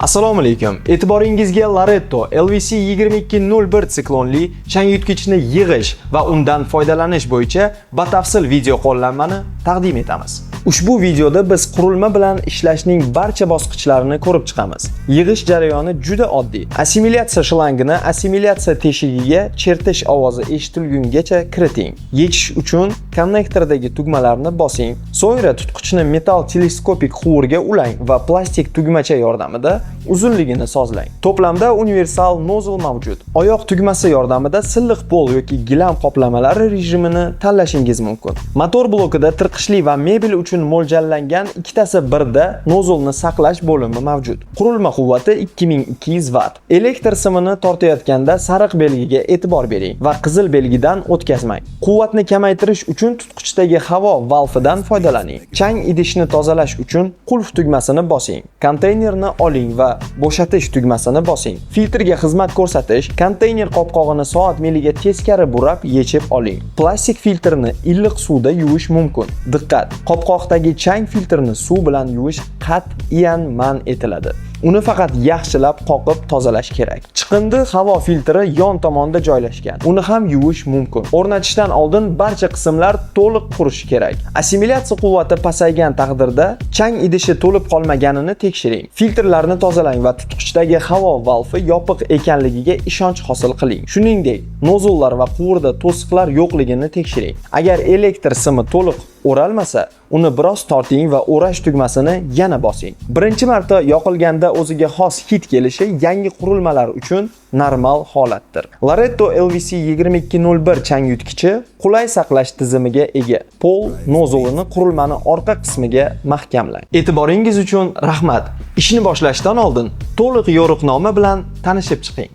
Assalomu alaykum. E'tiboringizga Loretto LVC 2201 siklonli changyutgichni yig'ish va undan foydalanish bo'yicha batafsil video qo'llanmani taqdim etamiz. Ushbu videoda biz qurilma bilan ishlashning barcha bosqichlarini ko'rib chiqamiz. Yig'ish jarayoni juda oddiy. Assimilyatsiya shlangini assimilyatsiya teshigiga chertish ovozi eshitilgungacha kiriting. Yechish uchun konnektordagi tugmalarni bosing. So'ngra tutqichni metall teleskopik quvurga ulang va plastik tugmacha yordamida uzunligini sozlang. To'plamda universal nozzle mavjud. Oyoq tugmasi yordamida silliq pol yoki gilam qoplamalari rejimini tanlashingiz mumkin. Motor blokida tirqishli va mebel uchun mo'ljallangan ikkitasi birda nozlni saqlash bo'limi mavjud. Qurilma quvvati 2200 vatt. Elektr simini tortayotganda sariq belgiga e'tibor bering va qizil belgidan o'tkazmang. Quvvatni kamaytirish uchun tutqichdagi havo valfidan foydalaning. Chang idishni tozalash uchun qulf tugmasini bosing. Konteynerni oling va bo'shatish tugmasini bosing. Filtrga xizmat ko'rsatish, konteyner qopqog'ini soat miliga teskari burab yechib oling. Plastik filtrni iliq suvda yuvish mumkin. Diqqat! Qopqoqdagi chang filtrini suv bilan yuvish qat'iyan man etiladi. Uni faqat yaxshilab qoqib tozalash kerak. Chiqindi havo filtri yon tomonda joylashgan. Uni ham yuvish mumkin. O'rnatishdan oldin barcha qismlar to'liq qurishi kerak. Assimilyatsiya quvvati pasaygan taqdirda chang idishi to'lib qolmaganini tekshiring. Filtrlarni tozalang va tutqichdagi havo valfi yopiq ekanligiga ishonch hosil qiling. Shuningdek, nozllar va quvurda to'siqlar yo'qligini tekshiring. Agar elektr simi to'liq o'ralmasa, uni biroz torting va o'rash tugmasini yana bosing. Birinchi marta yoqilganda o'ziga xos hid kelishi yangi qurilmalar uchun normal holatdir. Loretto LVC 2201 changyutgichi qulay saqlash tizimiga ega. Pol nozlini qurilmani orqa qismiga mahkamlang. E'tiboringiz uchun rahmat. Ishni boshlashdan oldin to'liq yo'riqnoma bilan tanishib chiqing.